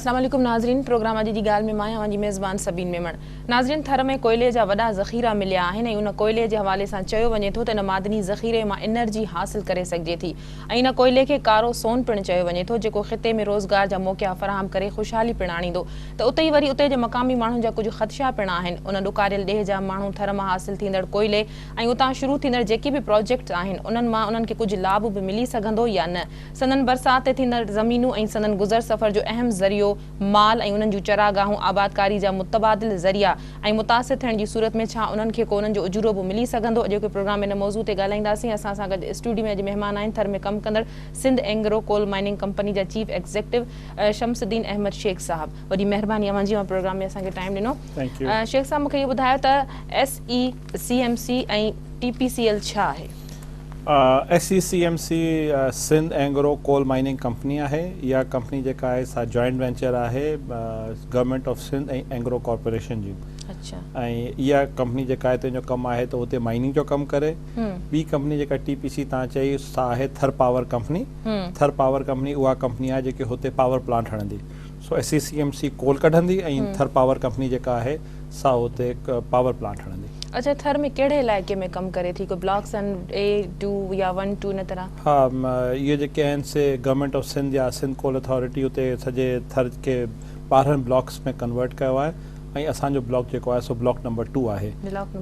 اسلام عليڪم ناظرين پروگرام اڄ جي ڳالهه ۾ مان آهيان اوهان جي ميزبان سبين ميمڻ ناظرين ٿر ۾ ڪوئلي جا وڏا ذخيرا مليا آهن ۽ ان ڪوئلي جي حوالي سان چيو وڃي ٿو ته ان معدني ذخيري مان انرجي حاصل ڪري سگهجي ٿي ۽ ان ڪوئلي کي ڪارو سون پڻ چيو وڃي ٿو جيڪو خطي ۾ روزگار جا موقعا فراهم ڪري خوشحالي پڻ آڻيندو ته اتي ئي وري اتي جي مقامي ماڻهن جا ڪجهه خدشا پڻ آهن ان ڏڪاريل ڏيهه جا ماڻهو ٿر مان حاصل ٿيندڙ ڪوئلي ۽ اتان شروع ٿيندڙ جيڪي به پراجيڪٽس آهن انهن مان انهن کي ڪجهه لاڀ به ملي سگهندو يا نه؟ سندن برسات تي ٿيندڙ زمينون ۽ سندن گذر سفر جو اهم ذريعو مال ۽ انهن جون چراگاهون آبادڪاري جا متبادل ذريعا ۽ متاثر ٿيڻ جي صورت ۾ ڇا انهن کي ڪو انهن جو اجورو به ملي سگهندو؟ اڄوڪي پروگرام ۾ ان موضوع تي ڳالهائينداسين. اسان سان گڏ اسٽوڊيو ۾ اڄ مهمان آهن ٿر ۾ ڪم ڪندڙ Sindh Engro coal mining company جا chief executive Shamsuddin Ahmed Shaikh صاحب. وڏي مهرباني اوهان جي اوهان پروگرام ۾ اسان کي ٽائيم ڏنو. شيخ صاحب مون کي اهو ٻڌايو ته S E C M C ۽ T P C L ڇا آهي؟ S E C M C Sindh Engro coal mining company آهي. اها ڪمپني جيڪا آهي سا جوائنٽ وينچر آهي government of Sindh ۽ Engro corporation جي ۽ اها ڪمپني جيڪا آهي تنهن جو ڪم آهي ته اتي مائننگ جو ڪم ڪري. ٻي ڪمپني جيڪا ٽي پي سي تان چئي سا آهي Thar power company. Thar power company اها ڪمپني آهي جيڪي هتي پاور پلانٽ هڻندي. So S E C M C coal ڪڍندي ۽ ٿر پاور ڪمپني جيڪا آهي سا اتي پاور پلانٽ هڻندي. اڇا ٿر ۾ ڪهڙي علائقي ۾ ڪم ڪري ٿي ڪو بلاڪس آهن اي ٽو يا ون ٽو ان طرح. ها اهي جيڪي آهن سي گورنمينٽ آف سنڌ يا سنڌ ڪول اٿارٽي اتي سڄي ٿر کي 12 بلاڪس ۾ ڪنورٽ ڪيو آهي ۽ اسان جو بلاڪ جيڪو آهي سو بلاڪ نمبر ٽو آهي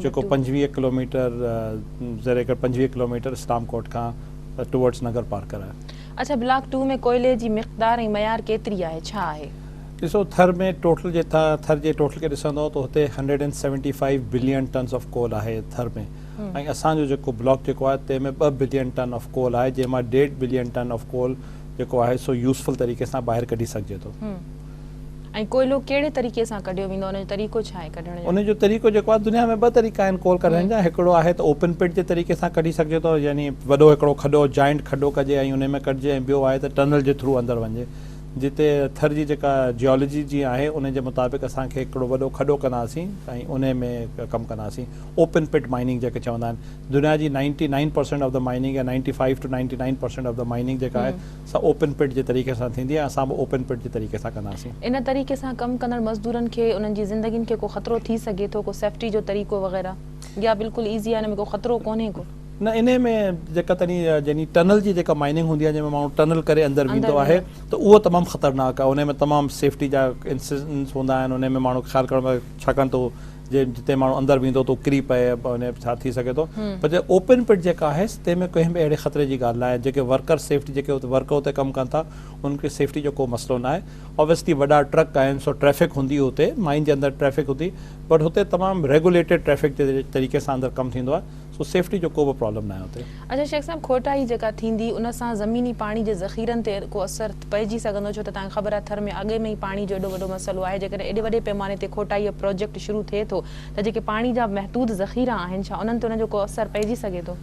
جيڪو 25 ڪلوميٽر ذري گهٽ 25 ڪلوميٽر اسلام ڪوٽ کان ٽوورڊس نگر پارڪر آهي. اڇا بلاڪ ٽو ۾ ڪوئلي جي مقدار ۽ معيار ڪيتري آهي ڇا آهي؟ ڏسو ٿر ۾ ٽوٽل جي ٿر جي ٽوٽل کي ڏسندو ته هتي 175 بلين ٽنس آف ڪول آهي ٿر ۾ ۽ اسان جو جيڪو بلاڪ جيڪو آهي تنهن ۾ 2 بلين ٽن آف ڪول آهي جنهن مان ڏيڍ بلين ٽن آف ڪول جيڪو آهي سو يوزفل طريقي سان ٻاهر ڪڍي سگهجي ٿو. ۽ ڪوئلو ڪهڙي طريقي سان ڪڍيو ويندو ان جو طريقو ڇا آهي ڪڍڻ جو؟ ان جو طريقو جيڪو آهي دنيا ۾ ٻه طريقا آهن ڪول ڪڍڻ جا هڪڙو آهي ته اوپن پٽ جي طريقي سان ڪڍي سگهجي ٿو يعني وڏو هڪڙو کڏو جائنٽ کڏو ڪجي ۽ ان ۾ ڪڍجي ۽ ٻيو آهي ته ٽنل جي ٿرو اندر وڃجي جتي ٿر جي جيڪا جيولوجي جي آهي ان جي مطابق اسان کي هڪڙو وڏو کڏو ڪنداسين ۽ ان ۾ ڪم ڪنداسين اوپن پٽ مائننگ جيڪي چوندا آهن دنيا جي 99% آف the mining يا 95 ٽو 99% آف the mining جيڪا آهي سا اوپن پٽ جي طريقي سان ٿيندي ۽ اسان به اوپن پٽ جي طريقي سان ڪنداسين. ان طريقي سان ڪم ڪندڙ مزدورن کي انهن جي زندگين کي ڪو خطرو ٿي سگهي ٿو ڪو سيفٽي جو طريقو وغيره يا بلڪل ايزي آهي ان ۾ ڪو خطرو ڪونهي ڪو. نه انهي ۾ جيڪا تني يعني ٽنل جي جيڪا مائننگ هوندي آهي جنهن ۾ ماڻهو ٽنل ڪري اندر ويندو آهي ته اهو تمام خطرناڪ آهي انهي ۾ تمام سيفٽي جا انسنس هوندا آهن انهي ۾ ماڻهو کي خيال ڪرڻو پوي ڇاڪاڻ ته جي جتي ماڻهو اندر ويندو ته ڪري پئي ان ڇا ٿي سگهي ٿو پر جي اوپن پٽ جيڪا آهي تنهن ۾ ڪنهن به اهڙي خطري جي ڳالهه ناهي جيڪي ورڪر سيفٽي جيڪي اتي ورڪر اتي ڪم ڪن ٿا انهن کي سيفٽي جو ڪو مسئلو ناهي اوبويسلي وڏا ٽرڪ آهن سو ٽريفڪ هوندي اتي مائن جي اندر ٽريفڪ هوندي بٽ هتي تمام ريگوليٽيڊ ٽريفڪ جي طريقي سان اندر ڪم ٿيندو آهي سو سيفٽي جو ڪو به پرابلم ناهي اتي. اڇا شيخ صاحب کوٽائي جيڪا ٿيندي ان سان زميني پاڻي جي ذخيرن تي ڪو اثر پئجي سگهندو ڇو ته توهان کي خبر آهي ٿر ۾ اڳ ۾ ئي پاڻي جو ايڏو وڏو مسئلو آهي جيڪڏهن ايڏي وڏي پيماني تي کوٽائي جو پروجيڪٽ شروع ٿئي ٿو ته جيڪي پاڻي جا محدود ذخيرا آهن ڇا انهن تي ان جو ڪو اثر پئجي سگهي ٿو؟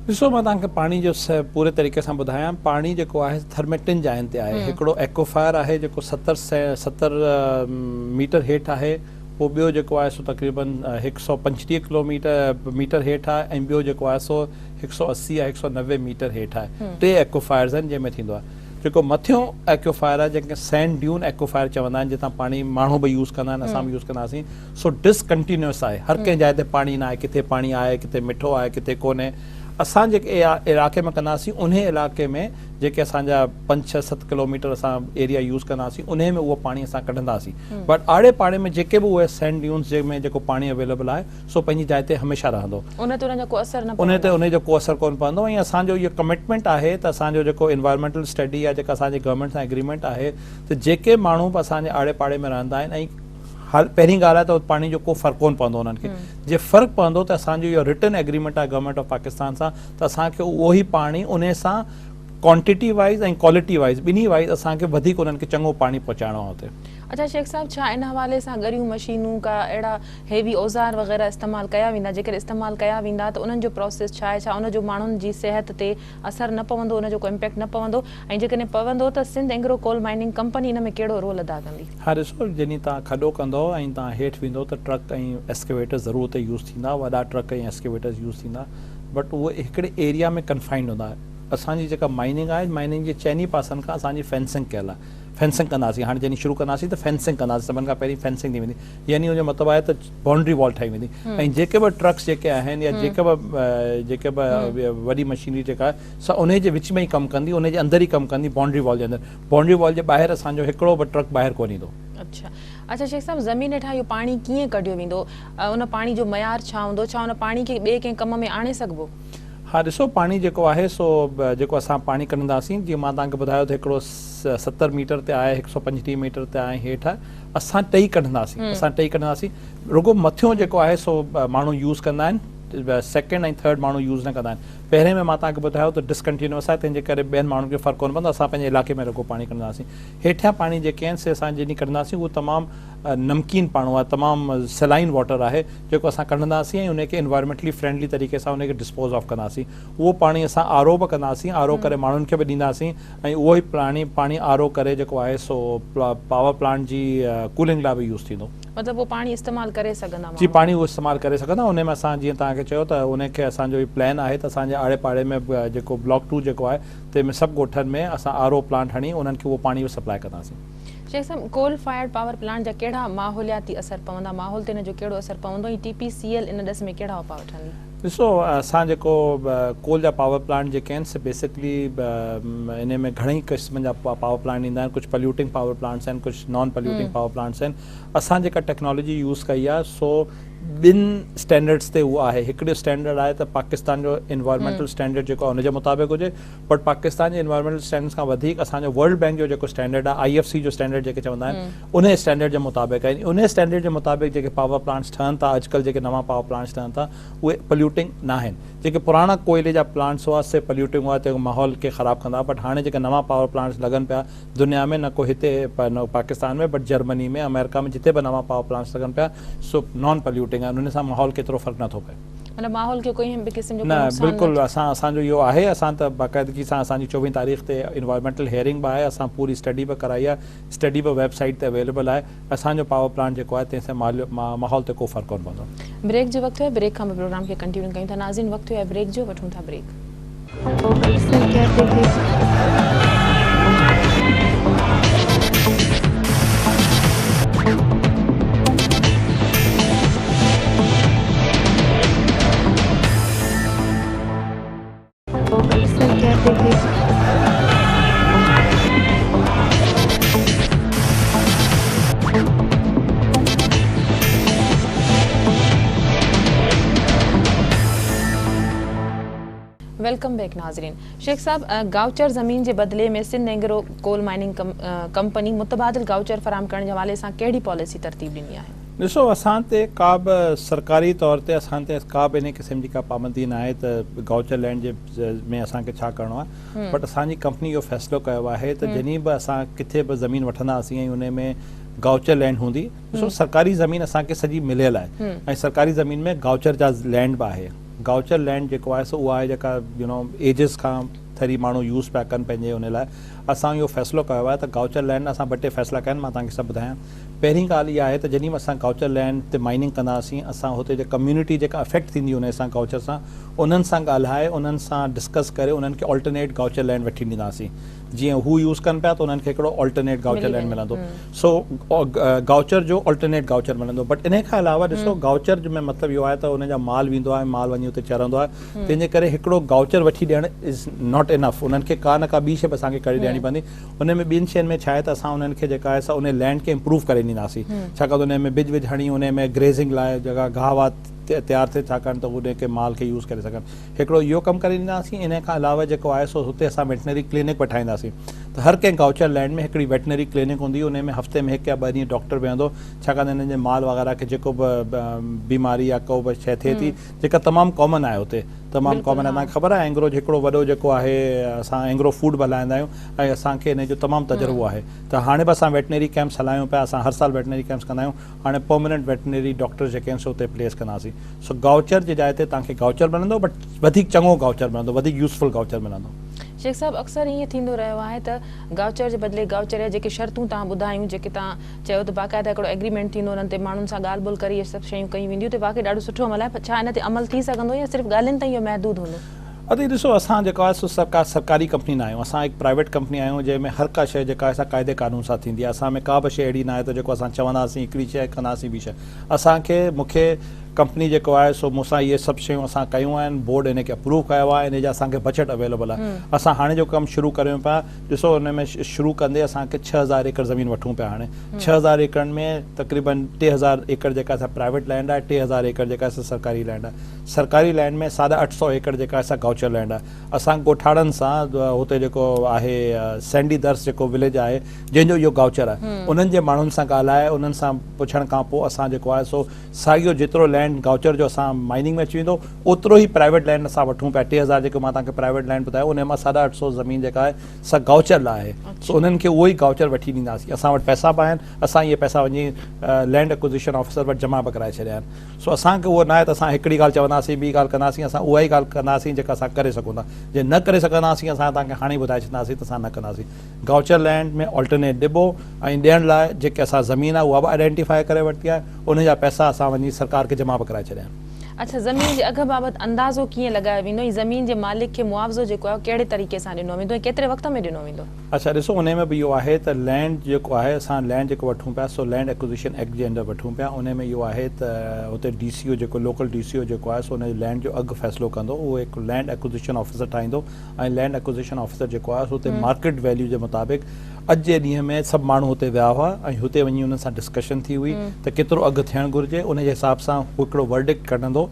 ڏسو مان توهان کي پاڻي جو پوري طريقي سان ٻڌايان پاڻي جيڪو آهي ٿر ۾ ٽن جاين تي آهي هڪڙو ايڪوفائر آهي جيڪو 70 ميٽر هيٺ آهي پوء ٻيو جيڪو آهي سو تقريبن 125 ڪلوميٽر ميٽر هيٺ آهي ۽ ٻيو جيڪو آهي سو 180 يا 190 ميٽر هيٺ آهي. ٽي ايڪوفائرز آهن جنهن ۾ ٿيندو آهي. جيڪو مٿيون ايڪوفائر آهي جنهن کي سينڊ ڊيون ايڪوفائر چوندا آهن جتان پاڻي ماڻهو به يوز ڪندا آهن اسان به يوز ڪندا هئاسين سو ڊس ڪنٽينيوس آهي هر ڪنهن جاء تي پاڻي نه آهي ڪٿي پاڻي آهي ڪٿي مٺو آهي ڪٿي ڪونهي اسان جيڪي علائقي ۾ ڪنداسين انهي علائقي ۾ جيڪي اسان جا پنج ڇهه ست ڪلوميٽر اسان ايريا يوز ڪنداسين انهي ۾ اهو پاڻي اسان ڪڍنداسين بٽ آڙي پاڙي ۾ جيڪي به اهي سينڊ ڊيونز جي ۾ جيڪو پاڻي اويليبل آهي سو پنهنجي جاء تي هميشه رهندو. ان تي ان جو ڪو اثر نه پوندو. انهي تي انهي جو ڪو اثر ڪونه پوندو ۽ اسان جو اهو ڪمٽمينٽ آهي ته اسان جو جيڪو انوائرمينٽل اسٽڊي يا جيڪا اسان جي گورنمينٽ سان ايگريمينٽ آهي ته جيڪي ماڻهو به اسان جي آڙي پاڙي ۾ رهندا آهن ۽ پهرين ڳالهه آهي ته پاڻي جو ڪو فرق ڪونه پوندو انهن کي جي فرق پوندو ته اسان جو اهو رٽن ايگريمينٽ آهي گورنمينٽ آف پاڪستان سان ته اسان کي اهو ئي پاڻي انهي سان ڪوانٽيٽي وائيز ۽ ڪوالٽي وائيز ٻنهي وائيز اسان کي وڌيڪ انهن کي چڱو پاڻي پهچائڻو آهي اتي. اڇا شيخ صاحب ڇا ان حوالي سان ڳريون مشينون ڪا اهڙا هيوي اوزار وغيره استعمال ڪيا ويندا جيڪڏهن استعمال ڪيا ويندا ته انهن جو پراسيس ڇا آهي ڇا ان جو ماڻهن جي صحت تي اثر نه پوندو ان جو ڪو امپيڪٽ نه پوندو ۽ جيڪڏهن پوندو ته Sindh Engro coal mining company ان ۾ ڪهڙو رول ادا ڪندي؟ ها ڏسو جڏهن توهان کڏو ڪندؤ ۽ توهان هيٺ ويندؤ ته ٽرڪ ۽ ايسڪيويٽر ضرور اتي يوز ٿيندا وڏا ٽرڪ ۽ ايسڪيويٽرز يوز ٿيندا بٽ اهي هڪڙي ايريا ۾ ڪنفائنڊ هوندا. اسان جي جيڪا مائننگ آهي مائننگ جي چئني پاسن کان اسان جي فينسنگ ڪيل آهي فينسنگ ڪنداسين هاڻي جڏهن شروع ڪنداسين ته فينسنگ ڪنداسين سڀن کان پهرين فينسنگ ٿي ويندي يعني ان جو مطلب آهي ته بائونڊري وال ٺاهي ويندي ۽ جيڪي به ٽرڪس جيڪي آهن يا جيڪي به جيڪي به وڏي مشينري جيڪا آهي سا انهي جي وچ ۾ ئي ڪم ڪندي انهي جي اندر ئي ڪم ڪندي بائونڊري وال جي اندر بائونڊري وال جي ٻاهر اسان جو هڪڙو به ٽرڪ ٻاهر ڪونه ايندو. اڇا اڇا شيخ صاحب زمين هيٺان اهو پاڻي ڪيئن ڪڍيو ويندو ان پاڻي جو معيار ڇا هوندو ڇا ان پاڻي کي ٻئي ڪنهن ڪم ۾ آڻي سگهبو؟ ها ڏسو پاڻي جيڪو آهي سو جيڪو اسان پاڻي ڪڍنداسين جيئن مان توهان کي ٻڌايو ته هڪڙو 70 ميٽر تي آهي 135 ميٽر تي آهي هيٺ آهي اسان ٽئي ڪڍنداسين اسان ٽئي ڪڍنداسين رڳو مٿيون جيڪو آهي سو ماڻهو يوز ڪندا آهن سيڪنڊ ۽ ٿرڊ ماڻهو يوز نه ڪندا آهن پهرين ۾ مان توهان کي ٻڌايو ته ڊسڪنٽينيوس آهي تنهن جي ڪري ٻين ماڻهن کي فرق ڪونه پوندو اسان پنهنجي علائقي ۾ رڳو پاڻي ڪڍنداسين هيٺيان پاڻي جيڪي آهن سي اسان جڏهن ڪڍنداسين اهو تمام نمڪين پاڻو آهي تمام سلائن واٽر آهي جيڪو اسان ڪڍنداسين ۽ ان کي انوائرمينٽلي فرينڊلي طريقي سان ان کي ڊسپوز آف ڪنداسين اهو پاڻي اسان آر او به ڪنداسين آر او ڪري ماڻهن کي به ڏينداسين ۽ اهو ئي پاڻي پاڻي آر او ڪري جيڪو آهي سو پاور پلانٽ جي ڪولنگ لاء به يوز ٿيندو. مطلب اهو پاڻي استعمال ڪري سگهندا ماڻهو. جي پاڻي اهو استعمال ڪري سگهندا ان ۾ اسان جيئن توهان کي چيو ته ان کي اسان جو هي پلان آهي ته اسان جي آڙي پاڙي ۾ جيڪو بلاڪ ٽو جيڪو آهي تنهن ۾ سڀ ڳوٺن ۾ اسان آر او پلانٽ هڻي انهن کي اهو پاڻي به سپلاء ڪنداسين. شيخ صاحب ڪول فائرڊ پاور پلانٽ جا ڪهڙا ماحولياتي اثر پوندا، ماحول تي ان جو ڪهڙو اثر پوندو ۽ ٽي پي سي ايل ان ڏس ۾ ڪهڙا اپاء وٺندي؟ ڏسو اسان جيڪو ڪول جا پاور پلانٽ جيڪي آهن سي بيسڪلي انهي ۾ گهڻئي قسمن جا پاور پلانٽ ايندا آهن ڪجهه پليوٽنگ پاور پلانٽس آهن ڪجهه نان پليوٽنگ پاور پلانٽس آهن اسان جيڪا ٽيڪنالاجي يوز ڪئي آهي سو ٻن اسٽينڊرڊس تي اهو آهي هڪڙو اسٽينڊرڊ آهي ته پاڪستان جو انوائرمينٽل اسٽينڊرڊ جيڪو آهي ان جي مطابق هجي بٽ پاڪستان جي انوائرمينٽل اسٽينڊرڊس کان وڌيڪ اسان جو ورلڊ بينڪ جو جيڪو اسٽينڊرڊ آهي I F C جو اسٽينڊرڊ جيڪي چوندا آهن ان اسٽينڊرڊ جي مطابق آهي ان اسٽينڊرڊ جي مطابق جيڪي پاور پلانٽس ٺهن ٿا اڄڪلهه جيڪي نوان پاور پلانٽس ٺهن ٿا اهي پليوٽنگ ناهن جيڪي پراڻا ڪوئلي جا پلانٽس هئا سي پليوٽنگ هئا ته ماحول کي خراب ڪندا بٽ هاڻي جيڪي نوان پاور پلانٽس لڳن پيا دنيا ۾ نه ڪو هتي نه پاڪستان ۾ بٽ جرمني ۾ آمريڪا ۾ جتي به نوان پاور پلانٽس لڳن پيا سو نان پليوٽنگ آهن انهن سان ماحول کي ايترو فرق نٿو پئي. مطلب ماحول کي ڪوئي به قسم جو ڪو نه نقصان نه بلڪل اسان اسان جو اهو آهي اسان ته باقاعدگي سان اسان جي چوويهين تاريخ تي انوائرمينٽل هيئرنگ به آهي اسان پوري اسٽڊي به ڪرائي آهي اسٽڊي به ويب سائيٽ تي اويليبل آهي اسان جو پاور پلانٽ جيڪو آهي تنهن سان ماحول تي ڪو فرق ڪونه پوندو. بريڪ جو وقت ٿيو آهي بريڪ کان پوء پروگرام کي ڪنٽينيو ڪيون ٿا ناظرين وقت ٿيو آهي بريڪ جو وٺون ٿا بريڪ. Welcome back ناظرين شيخ صاحب گائوچر زمين جي بدلي ۾ Sindh Engro coal mining company متبادل گائوچر فراهم ڪرڻ جي حوالي سان ڪهڙي پاليسي ترتيب ڏني آهي؟ ڏسو اسان تي ڪا به سرڪاري طور تي اسان تي ڪا به انهي قسم جي ڪا پابندي ناهي ته گائوچر لينڊ جي ۾ اسان کي ڇا ڪرڻو آهي بٽ اسان جي ڪمپني اهو فيصلو ڪيو آهي ته جڏهن به اسان ڪٿي به زمين وٺنداسين ۽ انهي ۾ گائوچر لينڊ هوندي ڏسو سرڪاري زمين اسان کي سڄي مليل آهي ۽ سرڪاري زمين ۾ گائوچر جا لينڊ به آهي گائوچر لينڊ جيڪو آهي سو اها آهي جيڪا يو نو ايجز کان ٿري ماڻهو يوز پيا ڪن پنهنجي ان لاء اسان اهو فيصلو ڪيو آهي ته گائوچر لينڊ اسان ٻه ٽي فيصلا ڪيا آهن مان توهان کي سڀ ٻڌايان پهرين ڳالهه اها آهي ته جڏهن به اسان گائوچر لينڊ تي مائننگ ڪنداسين اسان هتي جي ڪميونٽي جيڪا افيڪٽ ٿيندي ان سان گائوچر سان انهن سان ڳالهائي انهن سان ڊسڪس ڪري انهن کي آلٽرنيٽ گائوچر لينڊ وٺي ڏينداسين جيئن هو يوز ڪن پيا ته انهن کي هڪڙو آلٽرنيٽ گائوچر لينڊ ملندو سو گائوچر جو آلٽرنيٽ گائوچر ملندو بٽ انهي کان علاوه ڏسو گائوچر ۾ مطلب اهو آهي ته ان جا مال ويندو آهي مال وڃي اتي چرندو آهي تنهن جي ڪري هڪڙو گائوچر وٺي ڏيڻ is not enough انهن کي ڪا نه ڪا ٻي شي به اسان کي ڪري ڏيڻي پوندي ان ۾ ٻين شين ۾ ڇا آهي ته اسان انهن کي جيڪا آهي سا ان لينڊ کي امپروو ڪري ڏينداسين ڇاڪاڻ ته ان ۾ ٻج وج هڻي ان ۾ گريزنگ لاء جيڪا گاهه واهه تيار ٿئي ڇاڪاڻ ته ان کي مال کي يوز ڪري سگهن هڪڙو اهو ڪم ڪري ڏينداسين انهي کان علاوه جيڪو آهي سو هتي اسان ويٽنري ڪلينڪ به ٺاهينداسين ته هر ڪنهن گائوچر لينڊ ۾ هڪڙي ويٽنري ڪلينڪ هوندي انهي ۾ هفتي ۾ هڪ يا ٻه ڏينهن ڊاڪٽر ويهندو ڇاڪاڻ ته انهن جي مال وغيره کي جيڪو به بيماري يا ڪو به شيء ٿئي ٿي جيڪا تمام ڪامن آهي هتي تمام ڪامن آهي توهان کي خبر آهي اينگرو جو هڪڙو وڏو جيڪو آهي اسان اينگرو فوڊ به هلائيندا آهيون ۽ اسان کي انهي جو تمام تجربو آهي ته هاڻي به اسان ويٽنري ڪيمپس هلايون پيا اسان هر سال ويٽنري ڪيمپس ڪندا آهيون هاڻي پرمننٽ ويٽنري ڊاڪٽر جيڪي آهن سي اتي پليس ڪنداسين سو گائوچر جي جاء تي توهان کي گائوچر ملندو بٽ وڌيڪ چڱو گائوچر ملندو وڌيڪ يوزفل گائوچر ملندو. شيخ صاحب اڪثر ائين ٿيندو رهيو آهي ته گائوچر جي بدلي گائوچر يا جيڪي شرطون توهان ٻڌايون جيڪي توهان چيو ته باقاعده هڪڙو ايگريمينٽ ٿيندو انهن تي ماڻهن سان ڳالهه ٻولهه ڪري اهي سڀ شيون ڪيون وينديون ته واقعي ڏاڍو سٺو عمل آهي پر ڇا ان تي عمل ٿي سگهندو يا صرف ڳالهين تائين اهو محدود هوندو؟ ادي ڏسو اسان جيڪو آهي سو سرڪار سرڪاري ڪمپني نه آهيون اسان هڪ پرائيويٽ ڪمپني آهيون جنهن ۾ هر ڪا شيء جيڪا آهي سا قاعدي قانون سان ٿيندي آهي اسان ۾ ڪا به شيء اهڙي نه آهي ته جيڪو اسان چونداسين هڪڙي شيء ڪنداسين ٻي شيء اسان کي مون کي ڪمپني جيڪو آهي سو مون سان اهي سڀ شيون اسان ڪيون آهن بورڊ ان کي اپروو ڪيو آهي ان جا اسان کي بجيٽ اويليبل آهي اسان هاڻي جو ڪم شروع ڪريون پيا ڏسو ان ۾ شروع ڪندي اسان کي 6000 ايڪڙ زمين وٺون پيا هاڻي 6000 ايڪڙن ۾ تقريبن 3000 ايڪڙ جيڪا سا پرائيويٽ لينڊ آهي 3000 ايڪڙ جيڪا سا سرڪاري لينڊ آهي سرڪاري لينڊ ۾ ساڍا 800 ايڪڙ جيڪا آهي سا گائوچر لينڊ آهي. اسان ڳوٺاڻن سان هتي جيڪو آهي سينڊي درس جيڪو وليج آهي جنهن جو اهو گائوچر آهي انهن جي ماڻهن سان ڳالهائي انهن سان پڇڻ کان پوء اسان جيڪو آهي سو ساڳيو جيترو لينڊ گائوچر جو اسان مائننگ ۾ اچي ويندو اوترو ئي پرائيويٽ لينڊ اسان وٺون پيا 3000 جيڪو مان توهان کي پرائيويٽ لينڊ ٻڌايو انهي مان ساڍا 800 زمين جيڪا آهي سا گائوچر لاء آهي سو انهن کي اهو ئي گائوچر وٺي ڏينداسين اسان وٽ پئسا به آهن اسان اهي پئسا وڃي لينڊ اڪوزيشن آفيسر وٽ جمع به ڪرائي ڇڏيا آهن. سو اسان کي اهو ناهي ته اسان هڪڙي ڳالهه چونداسين ٻي ڳالهه ڪنداسين، اسان اها ئي ڳالهه ڪنداسين جيڪا اسان ڪري سگهون ٿا، جي نه ڪري سگهنداسين اسان توهان کي هاڻي ئي ٻڌائي ڇڏنداسين ته اسان نه ڪنداسين. گائوچر لينڊ ۾ آلٽرنيٽ ڏبو ۽ ڏيڻ لاء جيڪي اسان زمين آهي اها به آئيڊينٽيفائي ڪري ورتي آهي، ان جا پئسا اسان وڃي سرڪار کي جمع به ڪرائي ڇڏيا آهن. اڇا زمين جي اگهه بابت اندازو ڪيئن لڳايو ويندو ۽ زمين جي مالڪ کي معاوضو جيڪو آهي اهو ڪهڙي طريقي سان ڏنو ويندو ۽ ڪيتري وقت ۾ ڏنو ويندو؟ اڇا ڏسو انهي ۾ به اهو آهي ته لينڊ جيڪو آهي اسان لينڊ جيڪو وٺون پيا سو لينڊ ايڪوزيشن ايڪٽ جي انڊر وٺون پيا انهي ۾ اهو آهي ته هتي ڊي سي او جيڪو لوڪل ڊي سي او جيڪو آهي سو انهي لينڊ جو اگهه فيصلو ڪندو اهو هڪ لينڊ ايڪوزيشن آفيسر ٺاهيندو ۽ لينڊ ايڪوزيشن آفيسر جيڪو آهي سو هتي مارڪيٽ ويليو جي مطابق اڄ جي ڏينهن ۾ سڀ ماڻهو هتي ويا هئا ۽ هتي وڃي انهن سان ڊسڪشن ٿي هئي ته ڪيترو اگهه ٿيڻ گهرجي انهي جي حساب سان هو هڪڙو ورڊڪٽ ڪڍندو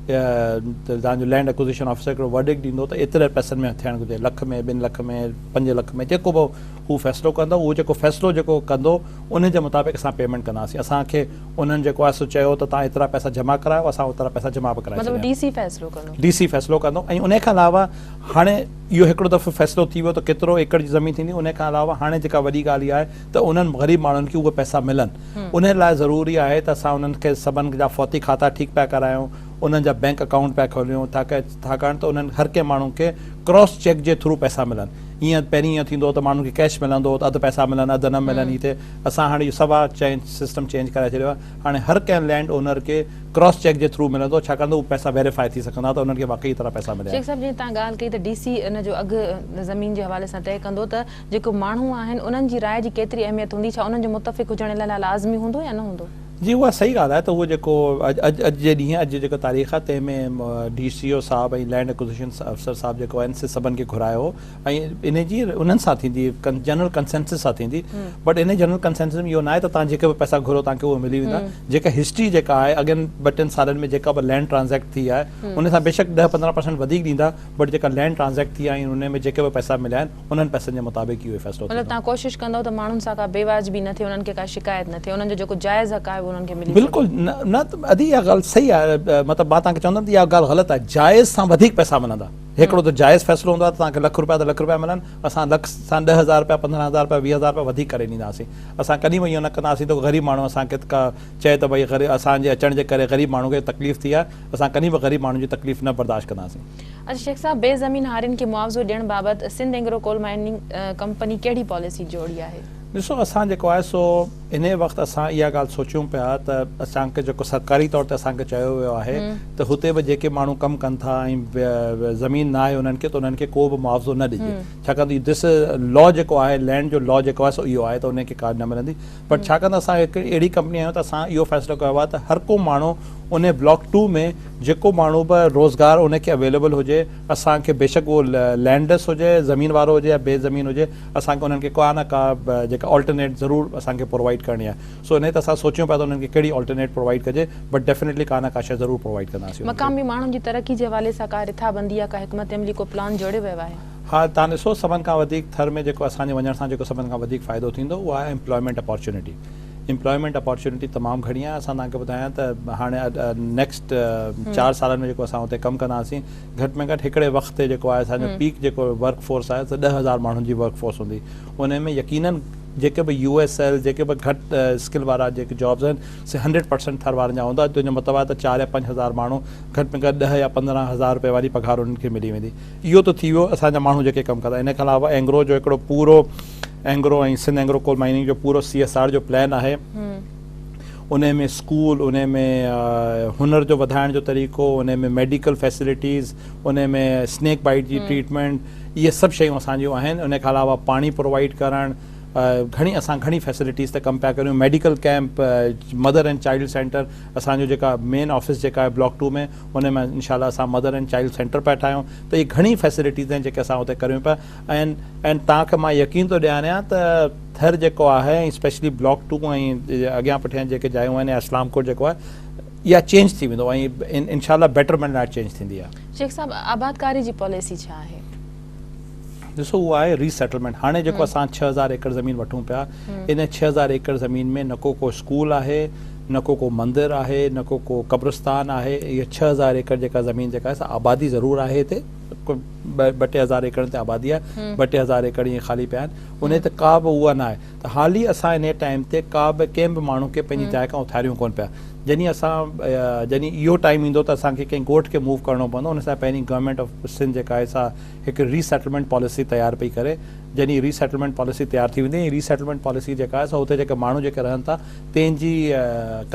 ته توهان جو لينڊ اڪوزيشن آفيسر هڪڙو ورڊڪٽ ڏيندو ته ايتري پئسن ۾ ٿيڻ گهرجي لک ۾ ٻن لک ۾ 5 لک ۾ جيڪو به هو فيصلو ڪندو اهو جيڪو فيصلو جيڪو ڪندو ان جي مطابق اسان پيمينٽ ڪنداسين اسان کي انهن جيڪو آهي سو چيو ته توهان ايترا پئسا جمع ڪرايو اسان اوترا پئسا جمع به ڪرائي مطلب ڊي سي فيصلو ڪندو. ڊي سي فيصلو ڪندو ۽ ان کان علاوه هاڻي اهو هڪڙو دفعو فيصلو ٿي ويو ته ڪيترو ايڪڙ جي زمين ٿيندي ان کان علاوه هاڻي جيڪا وڏي ڳالهه اها آهي ته انهن غريب ماڻهن کي اهي پئسا ملن انهي لاء ضروري آهي ته اسان انهن کي سڀن جا فوتي کاتا ٺيڪ پيا ڪرايون انهن جا بينڪ اڪائونٽ پيا کوليون ڇاڪاڻ ته انهن هر ڪنهن ماڻهو کي ڪراس چيڪ جي ٿرو پئسا ملن ايئن پهرين ايئن ٿيندو هو ته ماڻهن کي ڪيش ملندو هو ته اڌ پئسا ملن اڌ نه ملن هي ٿئي اسان هاڻي اهو سوا چينج سسٽم چينج ڪرائي ڇڏيو آهي هاڻي هر ڪنهن لينڊ اونر کي ڪراس چيڪ جي ٿرو ملندو ڇاڪاڻ ته اهي پئسا ويريفائي ٿي سگهندا ته انهن کي واقعي ايترا پئسا مليا شيخ آهن. صاحب جيئن توهان ڳالهه ڪئي ته ڊي سي ان جو اگهه زمين جي حوالي سان طئي ڪندو ته جيڪو ماڻهو آهن انهن جي راء جي ڪيتري اهميت هوندي، ڇا انهن جو متفق هجڻ ان لاء لازمي هوندو يا نه هوندو؟ جي اها صحيح ڳالهه آهي ته اهو جيڪو اڄ اڄ اڄ جي ڏينهن اڄ جي جيڪا تاريخ آهي تنهن ۾ ڊي سي او صاحب ۽ لينڊ اڪوزيشن افسر صاحب جيڪو آهن سي سڀن کي گهرايو هو ۽ انهي جي انهن سان ٿيندي جنرل ڪنسينسس سان ٿيندي بٽ انهي جنرل ڪنسينسس ۾ اهو ناهي ته توهان جيڪي به پئسا گهرو توهان کي اهي ملي ويندا جيڪا هسٽري جيڪا آهي اڳين ٻه ٽن سالن ۾ جيڪا به لينڊ ٽرانزيڪٽ ٿي آهي ان سان بيشڪ 10 15 پرسنٽ وڌيڪ ڏيندا بٽ جيڪا لينڊ ٽرانزيڪٽ ٿي آهي ۽ انهي ۾ جيڪي به پئسا مليا آهن انهن پئسن جي مطابق ئي اهو فيصلو مطلب ٿيندو. توهان ڪوشش ڪندؤ ته ماڻهن سان ڪا بي واجبي نه ٿئي، انهن کي ڪا شڪايت نه ٿئي، انهن جو جيڪو جائز حق آهي اهو انهن کي ملي سگهي. بلڪل نه نه ادي اها ڳالهه صحيح آهي مطلب مان توهان کي چوندم ته اها ڳالهه غلط آهي جائز سان وڌيڪ پئسا ملندا هڪڙو ته جائز فيصلو هوندو آهي ته توهان کي لک روپيا ته لک روپيا ملن اسان لک سان 10,000 روپيا 15,000 روپيا 20,000 روپيا وڌيڪ ڪري ڏينداسين اسان ڪڏهن به اهو نه ڪنداسين ته غريب ماڻهو اسان کي ڪا چئي ته ڀئي اسان جي اچڻ جي ڪري غريب ماڻهو کي تڪليف ٿي آهي اسان ڪڏهن به غريب ماڻهن جي تڪليف نه برداشت ڪنداسين. اچ شيخ صاحب بي زمين هارين کي معاوضو ڏيڻ بابت Sindh Engro coal mining company ڪهڙي پاليسي جوڙي آهي؟ ڏسو اسان جيڪو آهي سو انهي وقت اسان اها ڳالهه سوچيون پيا ته اسان کي جيڪو سرڪاري طور تي اسان کي چيو ويو آهي ته هتي به جيڪي ماڻهو ڪم ڪن ٿا ۽ زمين نه آهي انهن کي ته انهن کي ڪو به معاوضو نه ڏجي ڇاڪاڻ ته دس لا جيڪو آهي لينڊ جو لا جيڪو آهي سو اهو آهي ته انهن کي ڪا نه ملندي پر ڇاڪاڻ ته اسان هڪ اهڙي ڪمپني آهيون ته اسان اهو فيصلو ڪيو آهي ته هر ڪو ماڻهو انهي بلاڪ ٽو ۾ جيڪو ماڻهو به روزگار ان کي اويليبل هجي اسان کي بيشڪ اهو لينڊليس هجي زمين وارو هجي يا بي زمين هجي اسان کي انهن کي ڪا نه ڪا جيڪا آلٽرنيٽ ضرور اسان کي پرووائيڊ ڪرڻي آهي سو انهي تي اسان سوچيون پيا ته انهن کي ڪهڙي آلٽرنيٽ پرووائيڊ ڪجي بٽ ڊيفنيٽلي ڪا نه ڪا شيء ضرور پرووائيڊ ڪنداسين انهن کي. مقامي ماڻهن جي ترقي جي حوالي سان ڪا رٿابندي يا ڪا حڪمت عملي ڪو پلان جوڙيو ويو آهي؟ ها تان ڏسو سڀن کان وڌيڪ ٿر ۾ جيڪو اسان جي وڃڻ سان جيڪو سڀن کان وڌيڪ فائدو ٿيندو اهو آهي ايمپلائمينٽ اپارچونٽي ايمپلائمينٽ اپارچونٽي تمام گهڻي آهي اسان توهان کي ٻڌايان ته هاڻي نيڪسٽ 4 سالن ۾ جيڪو اسان اتي ڪم ڪنداسين گهٽ ۾ گهٽ هڪڙي وقت تي جيڪو آهي اسان جو پيڪ جيڪو ورڪ فورس آهي ته 10,000 ماڻهن جي ورڪ فورس هوندي ان ۾ يقينن جيڪي به يو ايس ايل جيڪي به گهٽ اسڪل وارا جيڪي جابز آهن سي 100% ٿر وارن جا هوندا تنهن جو مطلب آهي ته 4 يا 5,000 ماڻهو گهٽ ۾ گهٽ 10 يا 15,000 روپئي واري پگهار انهن کي ملي ويندي اهو ته ٿي ويو اسان جا ماڻهو جيڪي ڪم ڪندا ان کان علاوه اينگرو جو هڪڙو پورو Engro ۽ Sindh Engro coal mining جو پورو سي ايس آر جو پلان آهي انهي ۾ اسڪول، انهي ۾ هنر جو وڌائڻ جو طريقو، انهي ۾ ميڊيڪل فيسلٽيز، انهي ۾ اسنيڪ بائيٽ جي ٽريٽمينٽ، اهي سڀ شيون اسان جون آهن. انهي کان علاوه پاڻي پرووائيڊ ڪرڻ، گهڻي اسان گهڻي فيسلٽيز تي ڪم پيا ڪريون. Medical camp, mother and child centre, اسان جو جيڪا مين آفيس جيڪا آهي بلاڪ ٽو ۾ انهي ۾ انشاء الله اسان مدر اينڊ چائلڊ سينٽر پيا ٺاهيون. ته اهي گهڻي فيسلٽيز آهن جيڪي اسان اتي ڪريون پيا. ۽ ۽ توهان کي مان يقين ٿو ڏياريان ته ٿر جيڪو آهي ۽ اسپيشلي بلاڪ ٽو ۽ اڳيان پٺيان جيڪي جايون آهن يا اسلام ڪوٽ جيڪو آهي اها چينج ٿي ويندو ۽ انشاء الله بيٽرمينٽ لاء چينج ٿيندي آهي. شيخ صاحب آبادڪاري جي پاليسي ڇا آهي؟ ڏسو اهو آهي ري سيٽلمينٽ. هاڻي جيڪو اسان 6000 ايڪڙ زمين وٺون پيا ان 6000 ايڪڙ زمين ۾ نه ڪو ڪو اسڪول آهي نه ڪو ڪو مندر آهي نه ڪو ڪو قبرستان آهي. اهي 6000 ايڪڙ جيڪا زمين جيڪا آهي سا آبادي ضرور آهي هتي ٻه ٽي هزار ايڪڙن تي آبادي آهي، ٻه ٽي هزار ايڪڙ ائين خالي پيا آهن، انهي تي ڪا به اها نه آهي ته حالي اسان انهي ٽائيم تي ڪا به ڪنهن به ماڻهو کي پنهنجي جاء کان اٿاريون ڪونه پيا. جڏهن اسان جڏهن اهو ٽائيم ايندو ته اسان کي ڪنهن ڳوٺ کي موو ڪرڻو پوندو، ان سان پهرين گورنمينٽ آف سنڌ جيڪا آهي سا هڪ ري سيٽلمينٽ پاليسي تيار پئي ڪري. جڏهن ري سيٽلمينٽ پاليسي تيار ٿي ويندي ۽ ري سيٽلمينٽ پاليسي جيڪا آهي سا اتي جيڪي ماڻهو جيڪي رهن ٿا تنهن جي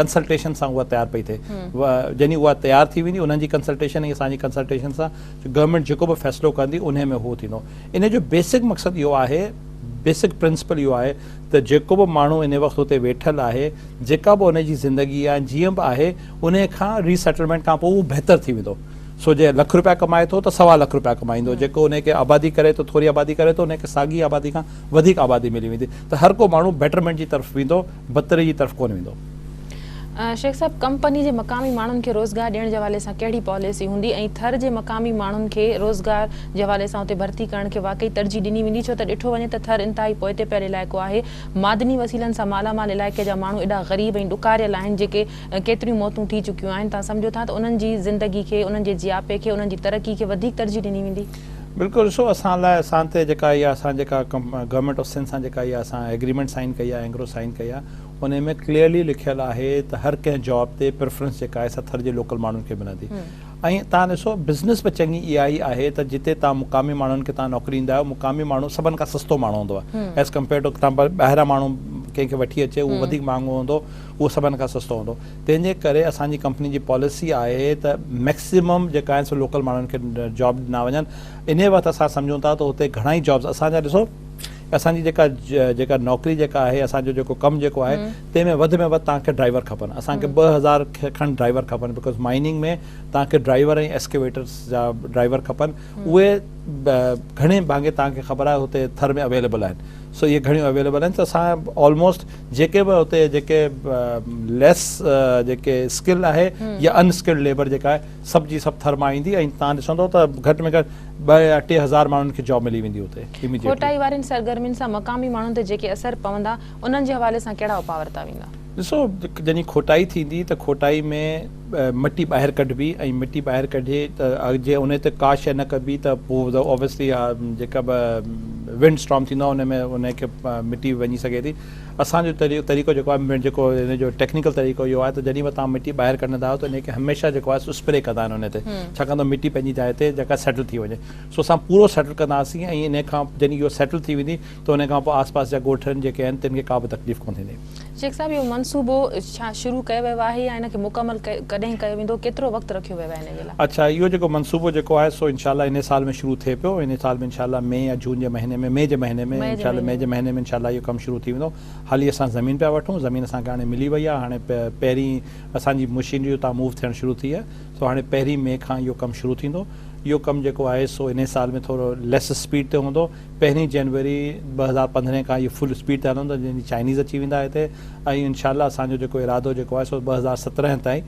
ڪنسلٽيشن سان اها تيار پئي ٿئي. جڏهن اها تيار ٿي ويندي انهن جي ڪنسلٽيشن ۽ اسان جي ڪنسلٽيشن سان گورنمينٽ جيڪو به فيصلو ڪندي انهي ۾ اهو ٿيندو. انهي جو بيسڪ مقصد اهو آهي، بيسڪ پرنسپل اهو آهي ته جيڪو به ماڻهو انهي وقت اتي ويٺل آهي، جيڪا به انهي جي زندگي آهي جيئن به آهي انهي کان ري سيٽلمينٽ کان پوء اهو بهتر ٿي ويندو. سو جي لک روپيا ڪمائي ٿو ته سوا لک روپيا ڪمائيندو، جيڪو انهي کي آبادي ڪري ٿو ٿوري آبادي ڪري ٿو انهي کي ساڳي آبادي کان وڌيڪ آبادي ملي ويندي ته هر ڪو ماڻهو بيٽرمينٽ جي طرف ويندو، بدتري جي طرف ڪونه ويندو. شيخ صاحب ڪمپني جي مقامي ماڻهن کي روزگار ڏيڻ جي حوالي سان ڪهڙي پاليسي هوندي ۽ ٿر جي مقامي ماڻهن کي روزگار جي حوالي سان اتي ڀرتي ڪرڻ کي واقعي ترجيح ڏني ويندي ڇو ته ڏٺو وڃي ته ٿر انتهائي پوئتي پيل علائقو آهي معدني وسيلن سان مالا مال علائقي جا ماڻهو ايڏا غريب ۽ ڏڪاريل آهن جيڪي ڪيتريون موتون ٿي چڪيون آهن تان سمجهو ٿا ته انهن جي زندگي کي انهن جي جياپي کي انهن جي ترقي کي وڌيڪ ترجيح ڏني ويندي. بلڪل ڏسو اسان لاء اسان تي جيڪا اها اسان جيڪا گورنمينٽ آف سنڌ سان جيڪا اها اسان ايگريمينٽ سائن ڪئي آهي اينگرو سائن ڪئي آهي انهي ۾ ڪليئرلي لکيل آهي ته هر ڪنهن جاب تي پريفرنس جيڪا آهي سا ٿر جي لوڪل ماڻهن کي ملندي ۽ تان ڏسو بزنس به چڱي اها ئي آهي ته جتي تان مقامي ماڻهن کي تان نوڪري ڏيندا آهيو مقامي ماڻهو سڀن کان سستو ماڻهو هوندو آهي ايز ڪمپيئر ٽو تان ٻاهران ماڻهو ڪنهن کي وٺي اچي اهو وڌيڪ مهانگو هوندو اهو سڀن کان سستو هوندو تنهن جي ڪري اسان جي ڪمپني جي پاليسي آهي ته ميڪسيمم جيڪا آهن سو لوڪل ماڻهن کي جاب ڏنا وڃن انهي وقت اسان سمجهون ٿا ته اتي گهڻا ئي جابس اسان جا ڏسو اسان جي جيڪا جيڪا نوڪري جيڪا آهي اسان جو جيڪو ڪم جيڪو آهي تنهن ۾ وڌ ۾ وڌ توهان کي ڊرائيور کپن اسان کي 2000 کن ڊرائيور کپن because mining ۾ توهان کي ڊرائيور ۽ ايسڪيويٽرس جا ڊرائيور کپن اهي گهڻي ڀاڱي توهان کي خبر آهي هتي ٿر ۾ اويليبل آهن سو اهي گهڻيون اويليبل آهن ته اسان آلموسٽ جيڪي به هتي جيڪي ليس جيڪي اسڪل آهي يا ان اسڪلڊ ليبر جيڪا آهي سڀ جي سڀ ٿر مان ايندي ۽ توهان ڏسندو ته گهٽ ۾ گهٽ 2 يا 3000 ماڻهن کي جاب ملي ويندي اتي اميڊيٽلي. کوٽائي وارين سرگرمين سان مقامي ماڻهن تي جيڪي اثر پوندا انهن جي حوالي سان ڪهڙا اپاء ورتا ويندا؟ ڏسو جڏهن کوٽائي ٿيندي ته کوٽائي ۾ مٽي ٻاهر ڪڍبي ۽ مٽي ٻاهر ڪڍي ته جي انهي تي ڪا شيء نه ڪبي ته پوء اوبويسلي جيڪا به ونڊ اسٽارم ٿيندو آهي انهي ۾ انهي کي مٽي وڃي سگهي ٿي. اسان جو طريقو جيڪو آهي جيڪو ان جو ٽيڪنيڪل طريقو اهو آهي ته جڏهن به توهان مٽي ٻاهر ڪڍندا آهيو ته ان کي هميشه جيڪو آهي سو اسپري ڪندا آهن ان تي ڇاڪاڻ ته مٽي پنهنجي جاء تي جيڪا سيٽل ٿي وڃي سو اسان پورو سيٽل ڪنداسين ۽ ان کان جڏهن اهو سيٽل ٿي ويندي ته ان کان پوء آس پاس جا ڳوٺن جيڪي آهن تن کي ڪا به تڪليف ڪونه ٿيندي. شيخ صاحب اهو منصوبو ڇا شروع ڪيو ويو آهي يا ان کي مڪمل ڪڏهن ڪيو ويندو ڪيترو وقت رکيو ويو آهي ان جي لاء؟ اڇا اهو جيڪو منصوبو جيڪو آهي سو انشاء الله انهي سال ۾ شروع ٿئي پيو انهي سال ۾ انشاء الله مئي يا جون جي مهيني ۾ مئي جي مهيني ۾ انشاء الله مئي جي مهيني ۾ انشاء الله اهو ڪم شروع ٿي ويندو حالي اسان زمين پيا وٺون زمين اسان کي هاڻي ملي وئي آهي هاڻي پهرين اسان جي مشينري اتان موو ٿيڻ شروع ٿي آهي سو هاڻي پهرين مئي کان اهو ڪم شروع ٿيندو اهو ڪم جيڪو آهي سو انهي سال ۾ ٿورو ليس اسپيڊ تي هوندو پهرين جنوري 2015 کان اهو فل اسپيڊ تي هلندو جنهن جي چائنيز اچي ويندا هتي ۽ انشاء الله اسان جو جيڪو ارادو جيڪو آهي سو 2017 تائين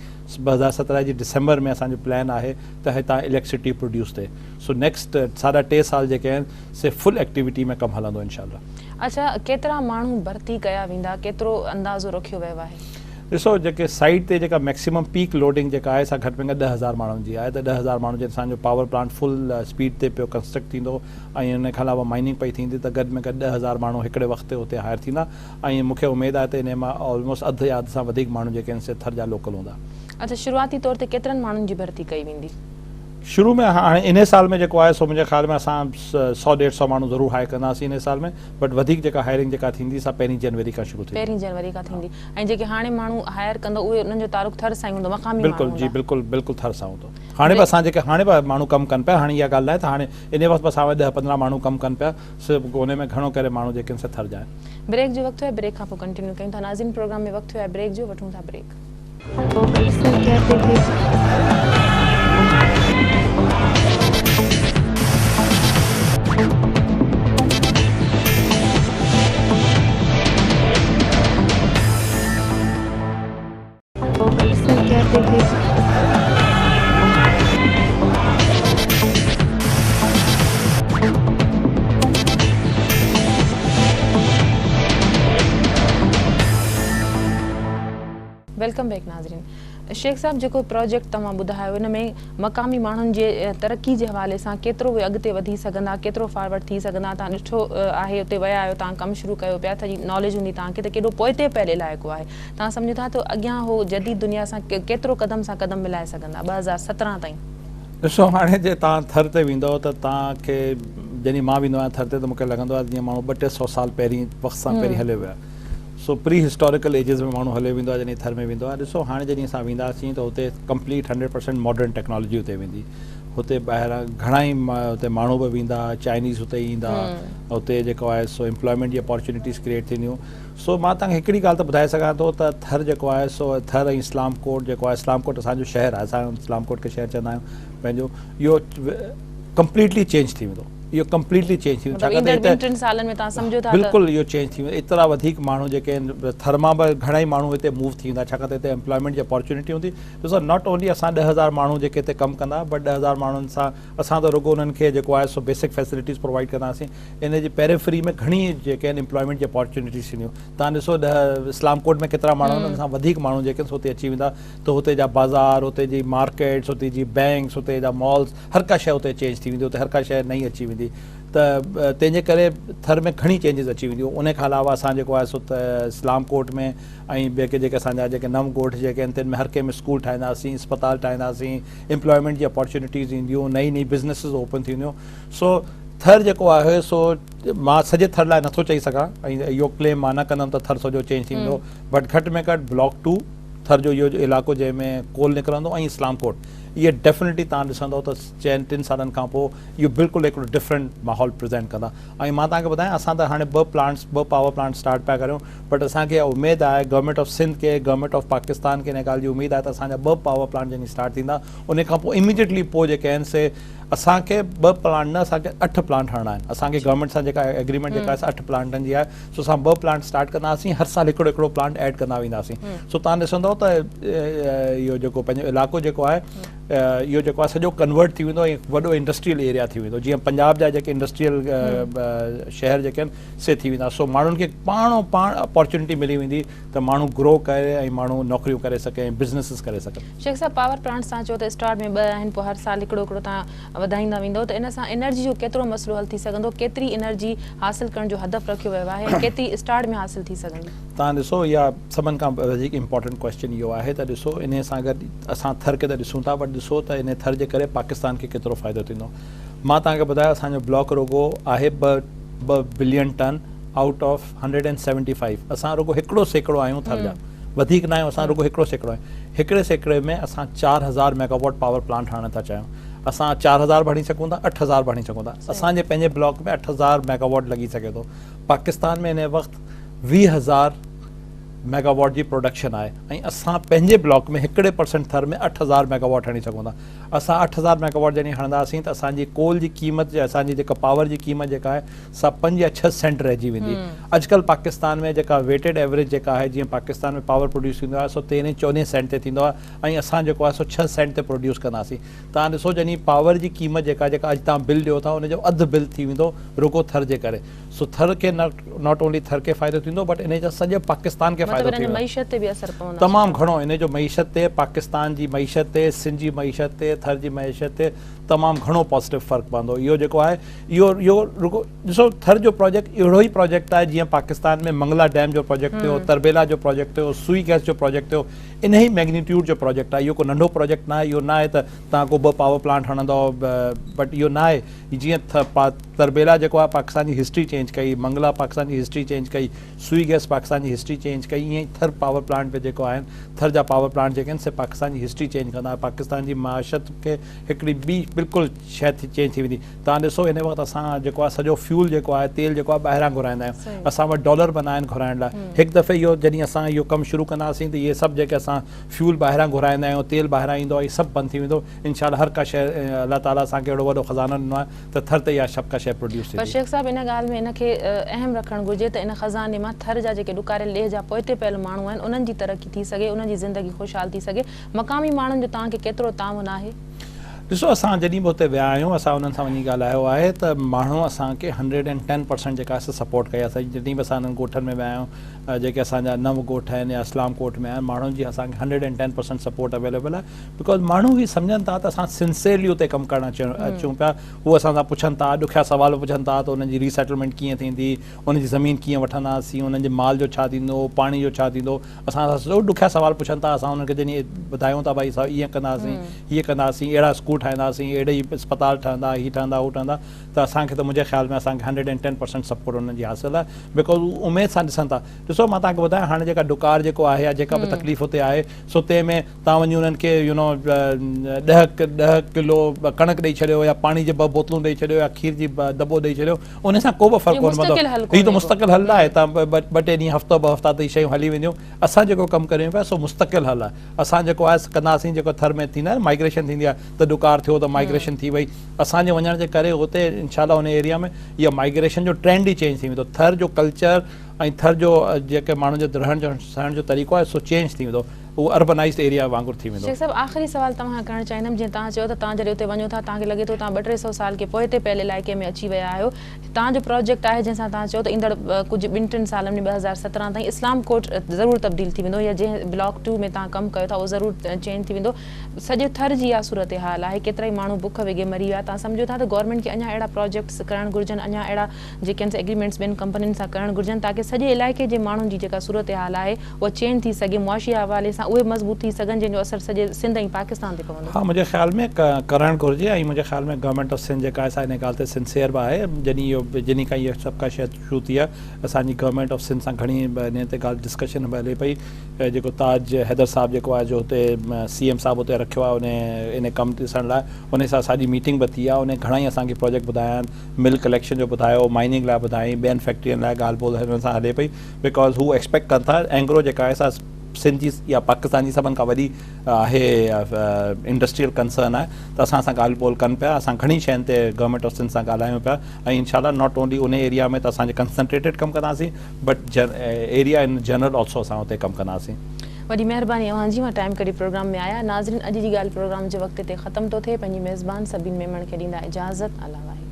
2017 جي ڊسمبر ۾ اسان جو پلان آهي ته هتان اليڪٽرسٽي پروڊيوس ٿئي سو نيڪسٽ ساڍا ٽي سال جيڪي آهن سي فل ايڪٽيوٽي ۾ ڪم هلندو انشاء الله. اڇا ڪيترا ماڻهو ڀرتي ڪيا ويندا ڪيترو اندازو رکيو ويو آهي؟ ڏسو جيڪي سائيٽ تي جيڪا ميڪسيمم پيڪ لوڊنگ جيڪا آهي سا گهٽ ۾ گهٽ 10,000 ماڻهن جي آهي ته 10,000 ماڻهو جڏهن اسان جو پاور پلانٽ فل اسپيڊ تي پيو ڪنسٽرڪٽ ٿيندو ۽ ان کان علاوه مائننگ پئي ٿيندي ته گهٽ ۾ گهٽ 10,000 ماڻهو هڪڙي وقت تي اتي هائر ٿيندا ۽ مون کي اميد آهي ته انهي مان آلموسٽ اڌ يا اڌ سان وڌيڪ ماڻهو جيڪي آهن سي ٿر جا لوڪل هوندا. اڇا شروعاتي طور تي ڪيترن ماڻهن جي ڀرتي ڪئي ويندي؟ شروع ۾ هاڻي انهي سال ۾ جيڪو آهي سو منهنجي خيال ۾ اسان سو ڏيڍ سو ماڻهو ضرور هائر ڪنداسين انهي سال ۾ بٽ وڌيڪ جيڪا هائرنگ جيڪا ٿيندي سا پهرين جنوري کان شروع ٿيندي. پهرين جنوري کان ٿيندي ۽ جيڪي هاڻي ماڻهو هائر ڪندو اهي انهن جو تعلق ٿر سان ئي هوندو مقامي ماڻهو بلڪل جي بلڪل بلڪل ٿر سان هوندو هاڻي به اسان جيڪي هاڻي به ماڻهو ڪم ڪن پيا هاڻي اها ڳالهه ناهي ته هاڻي انهي وقت به اسان وٽ ڏهه 15 ماڻهو ڪم ڪن پيا سو انهي ۾ گهڻو ڪري ماڻهو جيڪي آهن سي ٿر جا آهن. بريڪ جو وقت ٿيو آهي بريڪ کان پوء ڪنٽينيو ڪيون ٿا ناظرين پروگرام ۾ وقت ٿيو آهي بريڪ جو وٺون ٿا بريڪ. Welcome back ناظرين شيخ صاحب جيڪو پروجيڪٽ توهان ٻڌايو ان ۾ مقامي ماڻهن جي ترقي جي حوالي سان ڪيترو اهي اڳتي وڌي سگهندا ڪيترو فارورڊ ٿي سگهندا توهان ڏٺو آهي اتي ويا آهيو توهان ڪم شروع ڪيو پيا سڄي ناليج هوندي توهان کي ته ڪيڏو پوئتي پيل علائقو آهي توهان سمجهو ٿا ته اڳيان هو جديد دنيا سان ڪيترو قدم سان قدم ملائي سگهندا 2017 تائين. ڏسو هاڻي جي توهان ٿر تي ويندؤ ته توهان کي جڏهن مان ويندو آهيان ٿر تي ته مون کي لڳندو آهي جيئن ماڻهو ٻه ٽي سئو سال پهرين وقت سان پهرين هليو ويو آهي سو پري هسٽاريڪل ايجز ۾ ماڻهو هليو ويندو آهي جڏهن ٿر ۾ ويندو آهي ڏسو هاڻي جڏهن اسان وينداسين ته هتي ڪمپليٽ 100% ماڊرن ٽيڪنالاجي هتي ويندي هتي ٻاهران گهڻا ئي هتي ماڻهو به ويندا چائنيز هتي ايندا هتي جيڪو آهي سو امپلائمينٽ جي اپارچونيٽيز ڪريئيٽ ٿينديون سو مان توهان کي هڪڙي ڳالهه ته ٻڌائي سگهان ٿو ته ٿر جيڪو آهي سو ٿر ۽ اسلام ڪوٽ جيڪو آهي اسلام ڪوٽ اسان جو شهر آهي اسان اسلام ڪوٽ کي شهر چوندا آهيون پنهنجو اهو ڪمپليٽلي چينج ٿي ويندو اهو ڪمپليٽلي چينج ٿي ويندو ڇاڪاڻ ته ٻن ٽن سالن ۾ توهان سمجهو ٿا بلڪل اهو چينج ٿي ويندو ايترا وڌيڪ ماڻهو جيڪي آهن ٿر مان به گهڻا ئي ماڻهو هتي موو ٿي ويندا ڇاڪاڻ ته هتي امپلائمينٽ جي اپارچونيٽي هوندي ڏسو not only اسان 10,000 ماڻهو جيڪي هتي ڪم ڪندا بٽ 10,000 ماڻهن سان اسان ته رڳو انهن کي جيڪو آهي سو بيسڪ فيسلٽيز پرووائيڊ ڪنداسين ان جي پيريفري ۾ گهڻي جيڪي آهن امپلائمينٽ جي اپارچونيٽيز ٿينديون توهان ڏسو ڏهه اسلام ڪوٽ ۾ ڪيترا ماڻهو آهن ان سان وڌيڪ ماڻهو جيڪي آهن سو اتي اچي ويندا ته هتي جا بازار هتي جي مارڪيٽس هتي جي بينڪس هتي جا مالز هر ڪا شيء هتي چينج ٿي ويندي هتي هر ڪا شيء نئين اچي ويندي ته تنهن جي ڪري ٿر ۾ گهڻي چينجز اچي وينديون ان کان علاوه اسان جيڪو آهي سو ته اسلام ڪوٽ ۾ ۽ ٻيا جيڪي اسان جا جيڪي نو ڳوٺ جيڪي آهن تن ۾ هر ڪنهن ۾ اسڪول ٺاهينداسين اسپتال ٺاهينداسين امپلائمينٽ جي اپارچونيٽيز اينديون نئين نئين بزنسز اوپن ٿينديون سو ٿر جيڪو آهي سو مان سڄي ٿر لاء نٿو چئي سگهان ۽ اهو ڪليم مان نه ڪندم ته ٿر سڄو چينج ٿي ويندو بٽ گهٽ ۾ گهٽ بلاڪ ٽو ٿر جو اهو علائقو جنهن ۾ ڪول نڪرندو ۽ اسلام ڪوٽ اهي ڊيفنيٽلي توهان ڏسندو ته چئن ٽن سالن کان پوء اهو بلڪل هڪڙو ڊفرنٽ ماحول پريزنٽ ڪندا ۽ مان توهان کي ٻڌايان اسان ته هاڻي ٻه پلانٽس ٻه پاور پلانٽ اسٽارٽ پيا ڪريون بٽ اسان کي اها اميد آهي گورنمينٽ آف سنڌ کي گورنمينٽ آف پاڪستان کي ان ڳالهه جي اميد آهي ته اسان جا ٻه پاور پلانٽ جڏهن اسٽارٽ ٿيندا ان کان پوء اميڊيٽلي پوء جيڪي آهن سي اسان کي ٻه پلانٽ نه اسان کي اٺ پلانٽ هڻڻا آهن اسان کي گورنمينٽ سان جيڪا ايگريمينٽ جيڪا آهي اٺ پلانٽن جي آهي سو اسان ٻه پلانٽ اسٽارٽ ڪنداسين هر سال هڪڙو هڪڙو پلانٽ ايڊ ڪندا وينداسين سو توهان ڏسندو ته اهو جيڪو پنهنجو علائقو جيڪو آهي اهو جيڪو آهي سڄو ڪنورٽ ٿي ويندو ۽ وڏو انڊسٽريل ايريا ٿي ويندو جيئن پنجاب جا جيڪي انڊسٽريل شهر جيڪي آهن سي ٿي ويندا سو ماڻهن کي پاڻو پاڻ اپارچونيٽي ملي ويندي ته ماڻهو گرو ڪري ۽ ماڻهو نوڪريون ڪري سگهي ۽ بزنسز ڪري سگهن. شيخ صاحب پاور پلانٽس توهان چيو ته اسٽارٽ ۾ ٻه آهن پوء هر سال هڪڙو هڪڙو توهان وڌائيندا ويندؤ ته ان سان انرجي جو ڪيترو مسئلو حل ٿي سگهندو ڪيتري انرجي حاصل ڪرڻ جو هدف رکيو ويو آهي ۽ ڪيتري اسٽارٽ ۾ حاصل ٿي سگهندي. توهان ڏسو اها سڀن کان وڌيڪ امپارٽنٽ ڪويسچن اهو آهي ته ڏسو انهي سان گڏ اسان ٿر کي ته ڏسون ٿا بٽ ڏسو ته انهي ٿر جي ڪري پاڪستان کي ڪيترو فائدو ٿيندو مان توهان کي ٻڌايو اسان جو بلاڪ رڳو آهي ٻه بلين ٽن آئوٽ آف 175 اسان رڳو هڪڙو سيڪڙو آهيون ٿر جا وڌيڪ نه آهيون اسان رڳو هڪڙو سيڪڙو آهيون هڪڙي سيڪڙي ۾ اسان 4000 ميگاواٽ پاور پلانٽ هڻڻ ٿا چاهيون اسان 4000 به هڻي سگهون ٿا 8000 به هڻي سگهون ٿا اسان جي پنهنجي بلاڪ ۾ 8000 ميگاواٽ لڳي سگهي ٿو پاڪستان ۾ هن وقت 20000 ميگاواٽ جي پروڊڪشن آهي ۽ اسان پنهنجي بلاڪ ۾ هڪڙي پرسنٽ ٿر ۾ 8000 ميگاواٽ هڻي سگهون ٿا اسان 8000 ميگاواٽ جڏهن هڻنداسين ته اسان جي ڪول جي قيمت اسان جي جيڪا پاور جي قيمت جيڪا آهي سا پنج يا ڇهه سينٽ رهجي ويندي. اڄڪلهه پاڪستان ۾ جيڪا ويٽيڊ ايوريج جيڪا آهي جيئن پاڪستان ۾ پاور پروڊيوس ٿيندو آهي سو تيرهين چوڏهين سينٽ تي ٿيندو آهي ۽ اسان جيڪو آهي سو ڇهه سينٽ تي پروڊيوس ڪنداسين. توهان ڏسو جڏهن پاور جي قيمت جيڪا جيڪا اڄ توهان بل ڏيو ٿا ان جو اڌ بل ٿي ويندو رڳو ٿر جي ڪري. سو ٿر کي not only Thar کي فائدو ٿيندو بٽ انهي جا سڄي پاڪستان کي فائدو ٿيندو. معيشت تي به اثر پوندو. تمام گهڻو انهي جو معيشت تي، پاڪستان جي معيشت تي، سنڌ جي معيشت تي، ٿر جي معيشت تي تمام گهڻو پازيٽو فرق پوندو. اهو جيڪو آهي اهو اهو رڳو ڏسو ٿر جو پروجيڪٽ اهڙو ئي پروجيڪٽ آهي جيئن پاڪستان ۾ منگلا ڊيم جو پروجيڪٽ ٿيو، تربيلا جو پروجيڪٽ ٿيو، سوئي گئس جو پروجيڪٽ ٿيو، انهي ميگنيٽيوڊ جو پروجيڪٽ آهي. اهو ڪو ننڍو پروجيڪٽ ناهي، اهو ناهي ته توهان ڪو ٻه پاور پلانٽ هڻندؤ بٽ اهو ناهي جيئن تربيلا جيڪو آهي پاڪستان جي هسٽري چينج ڪئي، منگلا پاڪستان جي هسٽري چينج ڪئي، سوئي گئس پاڪستان جي هسٽري چينج ڪئي، ائين ئي ٿر پاور پلانٽ به جيڪو آهن ٿر جا پاور پلانٽ جيڪي آهن سي پاڪستان جي هسٽري چينج ڪندا، پاڪستان جي معاشت کي هڪڙي ٻي بلڪل شيء ٿي چينج ٿي ويندي. توهان ڏسو هن وقت اسان جيڪو آهي سڄو فيول جيڪو آهي تيل جيڪو آهي ٻاهران گهرائيندا آهيون، اسان وٽ ڊالر به ناهن گهرائڻ لاء. هڪ دفعي اهو جڏهن اسان اهو ڪم شروع ڪنداسين ته اهي سڀ جيڪي اسان فيول ٻاهران گهرائيندا آهيون، تيل ٻاهران ايندو آهي، اهي سڀ بند ٿي ويندو. انشاء الله هر ڪا شيء الله تعالي اسان کي اهڙو وڏو خزانو ڏنو آهي ته ٿر تي اها سڀ ڪا شيء پروڊيوس پر ٿيندي. شيخ صاحب ان ڳالهه ۾ ان کي اهم رکڻ گهرجي ته ان خزاني مان ٿر جا جيڪي ڏڪاريل ڏيهه جا پوئتي پيل ماڻهو آهن انهن جي ترقي ٿي سگهي انهن جي زندگي خوشحال ٿي سگهي مقامي ماڻهن جو توهان کي ڪيترو تعاون آهي؟ ڏسو اسان جڏهن به اتي ويا آهيون اسان انهن سان وڃي ڳالهايو آهي ته ماڻهو اسان کي هنڊريڊ اينڊ ٽين پرسنٽ جيڪا آهي سا سپورٽ ڪئي آهي اسان جڏهن به اسان انهن ڳوٺن ۾ ويا آهيون جيڪي اسان جا نو ڳوٺ آهن يا اسلام ڪوٽ ۾ آهن ماڻهن جي اسان کي hundred and ten percent support available آهي because ماڻهو هي سمجهن ٿا ته اسان سنسيئرلي اتي ڪم ڪرڻ اچون پيا هو اسان سان پڇن ٿا ڏکيا سوال به پڇن ٿا ته انهن جي ريسيٽلمينٽ ڪيئن ٿيندي انهن جي زمين ڪيئن وٺنداسين انهن جي مال جو ڇا ٿيندو پاڻي جو ڇا ٿيندو اسان سان سڄو ڏکيا سوال پڇن ٿا اسان انهن کي جڏهن ٻڌايون ٿا ڀائي اسان ائين ڪنداسين هيئن ڪنداسين اهڙا اسڪول ٺاهينداسين اهڙي اسپتال ٺهندا هي ٺهندا هو ٺهندا ته اسان کي ته منهنجي خيال ۾ اسان کي hundred and ten percent support انهن جي حاصل آهي because هو اميد سان ڏسن ٿا ڏسو مان توهان کي ٻڌايان هاڻي جيڪا ڏڪار جيڪو آهي يا جيڪا به تڪليف اتي آهي سو تنهن ۾ توهان وڃي انهن کي يو نو ڏهه ڪلو ڪڻڪ ڏئي ڇڏيو يا پاڻي جي ٻه بوتلون ڏئي ڇڏيو يا کير جي دٻو ڏئي ڇڏيو ان سان ڪو به فرق ڪونه پوندو. هي ته مستقل حل ناهي ته ٻه ٽي ڏينهن هفتو ٻه هفتا ته هي شيون هلي وينديون. اسان جيڪو ڪم ڪريون پيا سو مستقل حل آهي. اسان جيڪو آهي ڪنداسين جيڪو ٿر ۾ ٿيندا آهن مائگريشن ٿيندي آهي ته ڏڪار ٿيو ته مائگريشن ٿي وئي. اسان جي وڃڻ جي ڪري اتي انشاء الله ان ايريا ۾ اها مائگريشن جو ٽرينڊ ئي چينج ٿي ويندو. ٿر جو ڪلچر ۽ ٿر جو جيڪي ماڻهن جو رهڻ سهڻ جو طريقو آهي سو چينج ٿي ويندو. اهو اربنائيزڊ ايريا وانگر ٿي ويندو. شيخ صاحب آخري سوال توهان کان ڪرڻ چاهيندم جيئن توهان چيو ته توهان جڏهن اتي وڃو ٿا توهان کي لڳي ٿو توهان ٻه ٽي سئو سال ڪي پوئتي پيل علائقي ۾ اچي ويا آهيو توهان جو پراجيڪٽ آهي جنهن سان توهان چيو ته ايندڙ ڪجهه ٻن ٽن سالن ۾ 2017 تائين اسلام ڪوٽ ضرور تبديل ٿي ويندو يا جنهن بلاڪ ٽو ۾ توهان ڪم ڪيو ٿا اهو ضرور چينج ٿي ويندو سڄي ٿر جي اها صورتحال آهي ڪيترائي ماڻهو بک وگهي مري ويا توهان سمجهو ٿا ته گورنمينٽ کي اڃا اهڙا پراجيڪٽس ڪرڻ گهرجن اڃا اهڙا جيڪي آهن سي ايگريمينٽس ٻين ڪمپنين سان ڪرڻ گهرجن تاڪه سڄي علائقي جي ماڻهن جي جيڪا صورتحال آهي اها چينج ٿي سگهي معاشي حوالي سان اهي مضبوط ٿي سگهن جنهن جو اثر سڄي سنڌ ۽ پاڪستان تي پوندو. ها منهنجي خيال ۾ ڪرڻ گهرجي ۽ منهنجي خيال ۾ گورنمينٽ آف سنڌ جيڪا آهي سا ان ڳالهه تي سنسيئر به آهي جڏهن اهو جڏهن کان اهي سڀ ڪا شيء شروع ٿي آهي اسان جي گورنمينٽ آف سنڌ سان گهڻي انهي تي ڳالهه ڊسڪشن به هلي پئي جيڪو تاج حيدر صاحب جيڪو آهي جو هتي سي ايم صاحب هتي رکيو آهي انهي انهي ڪم ڏسڻ لاء انهي سان اسان جي ميٽنگ به ٿي آهي انهي گهڻا ئي اسان کي پروجيڪٽ ٻڌايا آهن مل ڪليڪشن جو ٻڌايو، مائننگ لاء ٻڌايائين، ٻين فيڪٽرين لاء ڳالهه ٻولهه هنن سان هلي پئي because هو ايڪسپيڪٽ ڪن ٿا اينگرو جيڪا آهي سا سنڌ جي يا پاڪستان جي سڀن کان وڏي آهي انڊسٽريل ڪنسرن آهي ته اسان سان ڳالهه ٻولهه ڪن پيا اسان گهڻي شين تي گورنمينٽ آف سنڌ سان ڳالهايون پيا ۽ انشاء الله not only ان ايريا ۾ ته اسان جي ڪنسنٽريٽيڊ ڪم ڪنداسين but area in general also اسان اتي ڪم ڪنداسين. وڏي مهرباني اوهان جي اوهان ٽائيم ڪڍي پروگرام ۾ آيا ناظرين اڄ جي ڳالهه پروگرام جو وقت هتي ختم ٿو ٿئي پنهنجي ميزبان سبين ميمڻ کي ڏيندا اجازت الله واهي.